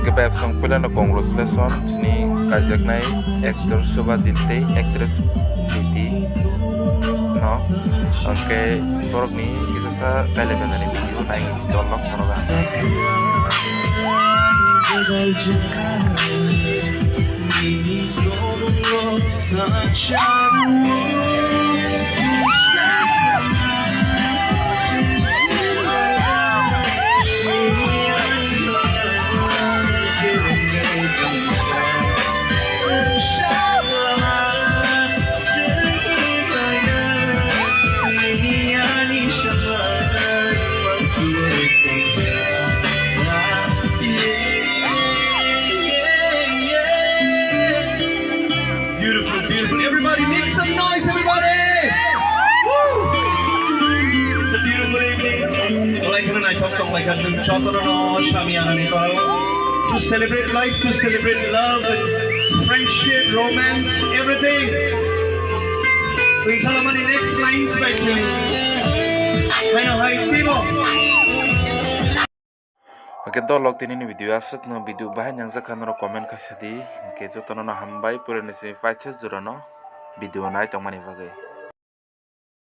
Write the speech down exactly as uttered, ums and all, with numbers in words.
Khe bai absong puilano congratulation chini kaijaknai actor Subhajit tei actress Priti no. Hwnkhe borokni kisasa kailai bendani video nai dol lok khorok ang. Beautiful, beautiful. Everybody, make some noise, everybody. Woo! It's a beautiful evening. Tonglaikha naithok tonglaikha chwng jotono no sami anani toro. To celebrate life, to celebrate love and friendship, romance, everything. Twi salamani next lines bai chwng. Haino hai twibo. Hwnkhe dolok tinini video aswkno video bahai nangjakha norok comment khaisa di. Hwnkhe jotono no hambai purani simi paithago jorano video nai tongmani bagwi.